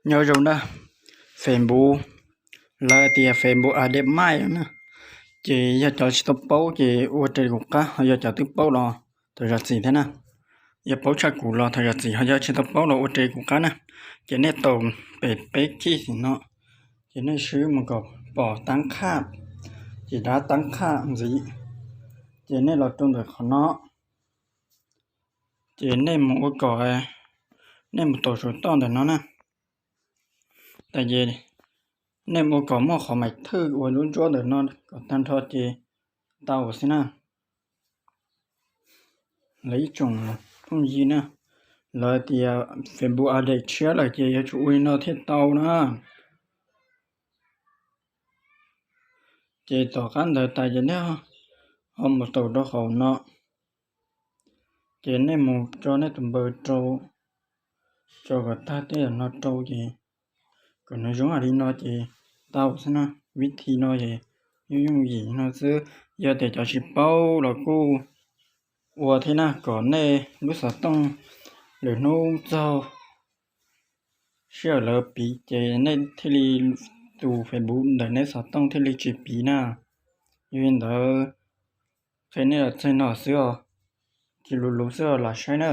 Nyob zoo na, Facebook, lawv tias Facebook a dej maij na, ces yog cov tsis tau paub ces ua rau kuv qab, ho yog cov twb paub los thov zam txim thiab na. Yog paub tshaj kuv los thov zam txim, ho yog tsis tau paub los ua rau kuv qab na. Ces nej taus pem peb khij no, ces nej swb mus kom pom tab qhaj, ces dab tab qhaj ntxiv, ces nej los rau ntawm qhov no, ces nej mus ua kom, nej mus taus saum toj ntawm no na. Tas ces nej mus ua kom muaj qhov maim thwj uas ntsuab ntsuab ntawm no kom tag nrho ces tau xwb na. Lawv ib tsoom phooj ywg na, lawv tias Facebook a dej tshiab lawm ces yuav tsum ua li no thiaj tau na. Ces tom qab ntawd tas ces nej ho mus taus rau hauv no, ces nej mus tso nej tus npawb rau, tso kom tag tej no rau ces kom nws zoo li no ces tau xwb na. Vib thi no ces yooj yooj yim no xwb, yog tias cov tsis paub los kuj ua thiab na, kom nej lub xov tooj lwm hnub txog sij hawm lawv piv ces nej thiaj li, tus Facebook ntawm nej xov tooj thiaj li tsis piv na. Yog li ntawd, qhia nej los txog no xwb os, tsis luv luv xwb os, lam saib na.